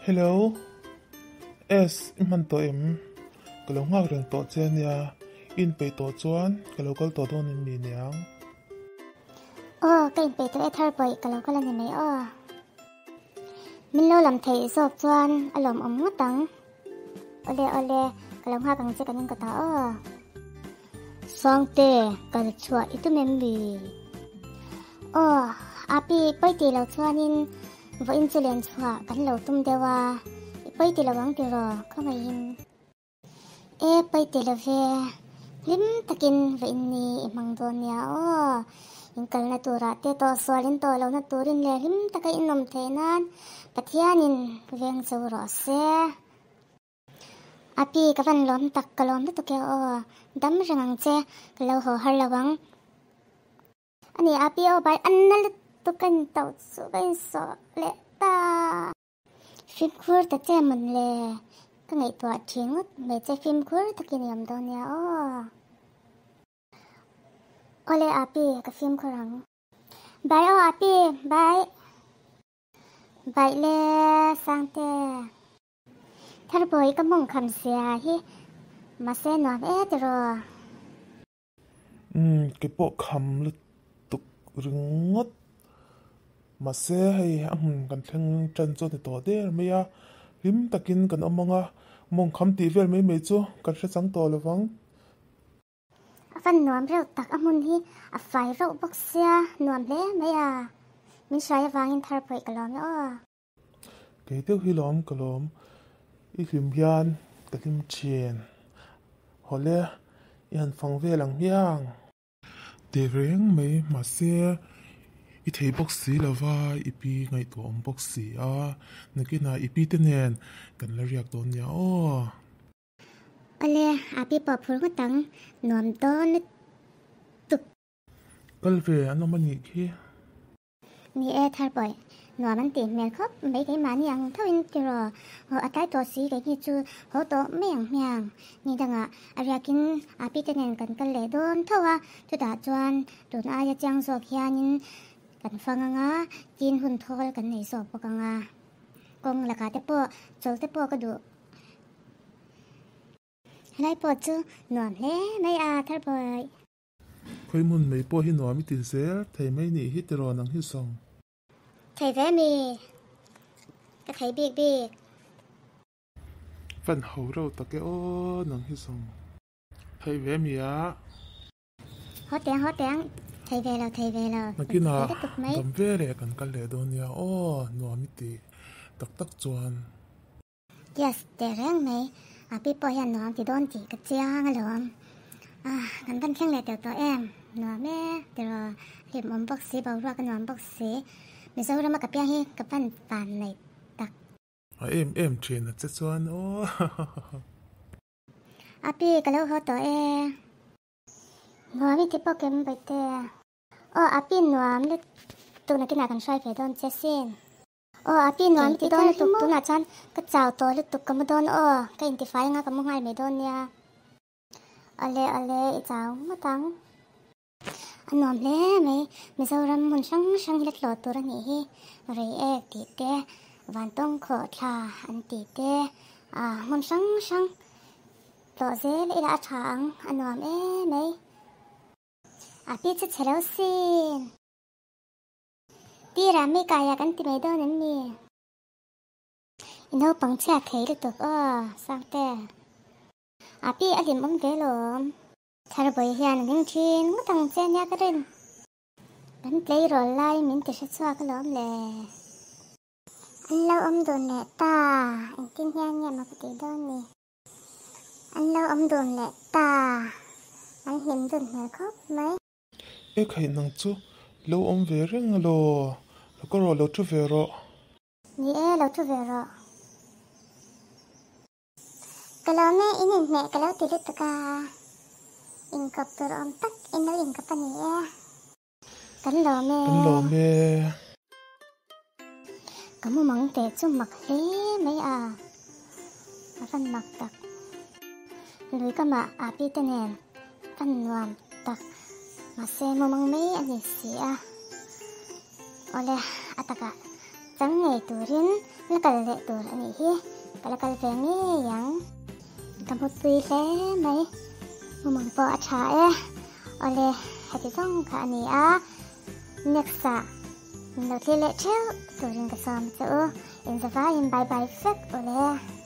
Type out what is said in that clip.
Hello, S, i hman tawh em? Ka lo nghak reng tawh che ania, i inpeih tawh chuan ka lo kal tawh dawn em ni niang? Aw, ka inpeih tawh e Tharbawih, ka lo kal a ni mai aw. Min lo lam theih zawk chuan a lawmawm ngawt ang. Awle awle, ka lo nghak ang che kan inkawt ah aw. Sangte, kal chhuah i tum em mi? Aw, api pawi tih lo chuanin vawiin chu len chhuah kan lo tum deuh a, i pawi ti lo ang tiraw khawngaihin? E, pawi ti lo ve, hlim takin vawiin ni i hmang dawn nia aw. In kalna turah te tawh sual in tawh lohna turin leh hlim taka in awm theih nan Pathianin veng cho rawh se. Api, ka van lawm tak, ka lawm lutuk e aw. Dam reng ang che, ka lo haw har lo ang. Ani, Api aw bai an na lutuk ka in tauh chu ka insawh leh ta. Fimkhur ta che mawn le, ka ngaihtuah thin ngawt mai che fimkhur takin i awm dawn nia aw. Awle Api, ka fimkhur ang. Bai aw Api, bai. Baih le Sangte. Tharbawi ka mawng kham sia hi mahse nuam e tiraw. Umm ke pawh kham lutuk ringawt mahse hei a hmun kan thleng tan chu a ni tawh der mai a, hlim takin kan awm ang a, mawng kham tih vel mai mai chu kan hre chang tawh lo vang. A van nuam reuh tak a hmun hi a fai reuh bawk sia nuam hle mai a, min hruai avangin Tharbawi ka lawm e aw. Kei deuh hi lawm ka lawm, i hlim hian ka hlim thin. Hawle, i han fang vel ang hmiang. Teh reng mai, mahse i thei bawk si lo va, i pi ngaihtuah awm bawk si a, nakinah i pi te nen kan la riak dawn nia aw. Awle, a pi pawh phur ngawt ang, nuam dawn lutuk. Kal ve an awm a nih khi. Ni e, Tharbawi, nuam an tih hmel khawp mai keimahni ang thoin tiraw haw a tlai tawh si kei hi chu haw tawh mai ang hmiang. Ni dangah a riakin a pite nen kan kal leh dawn tho a, chutah chuan tun aia chiang zawk hianin kan fang ang a, tin hun thawl kan nei zawk bawk ang a. Kawng lakah te pawh chawl te pawh ka duh. Helai pawh chu nuam hle mai a, Tharbawi. Khawi hmun mai pawh hi nuam i ti zel thei mai nih hi tiraw nang hi zawng. Thei ve mi, ka thei bik bik. Fan ho reuh tak e aw nang hi zawng. Thei ve mi a. Haw teng haw teng, thei ve lo thei ve lo. Nakinah dam ve leh kan kal leh dawn nia aw nuam i ti tak tak chuan. Yes, teh reng mai. A pi pawh hian nuam ti dawn tih ka chiang alawm. Ah, kan van thleng leh teuh tawh em? Nuam e, tiraw hlimawm bawk si, boruak a nuam bawk si. Mizorama ka piang hi ka van van nei tak. A em em thin a che chuan aw. A pi, ka lo haw tawh e. Nuam i ti bawk em Bawitea? Aw, a pi nuam lutuk nakinah kan hruai ve dawn che sin. Aw a pi nuam i ti dawn lutuk tunah chuan ka chau tawh lutuk ka mu dawn aw ka intifai anga ka mu nghal mai dawn nia. Awle awle i chau ngawt ang. A nuam hle mai Mizoram hmun hrang hrang hi la tlawh tur a nih hi Reiek tih te Vantawng khawhthla an tih te ah hmun hrang hrang tlawh zel ila a tha ang a nuam em mai. A pi chu chhe lo sin. Tirah mi kaia kan ti mai dawn em ni? I naupang chhiat thei lutuk aw, Sangte. A pi a hlim awm ve lawm. Tharbawi hian a ning thin ngawt ang che nia ka rin. Kan tleirawl lai min ti hre chhuak alawm le. An lo awm dun leh ta, engtin hian nge maw ka tih dawn ni? An lo awm dun leh ta, an hlim dun hmel khawp mai. E khaih nang chu lo awm ve reng elaw? Lo ka rawh lo thu ve rawh. Ni e, lo thu ve rawh. Ka lawm e, in inhmeh ka lo ti lutuk a. Inkawp tur awm tak in lo inkawp a ni e. Kan lawm e. Kan lawm e. Ka mumang teh chu mak hle mai a, a van mak tak. Lui kamah Api te nen kan nuam tak, mahse mumang mai a ni si a. Awle, a takah. Chang ngei turin la kal leh tur a nih hi, ka la kal ve ngei ang. Ka hmutpui hle mai, mumang pawh a tha e. Awle, heti zawng kha a ni a, next ah min lo thlir leh theuh turin ka sawm che u, inzavaiin bye bye vek awle.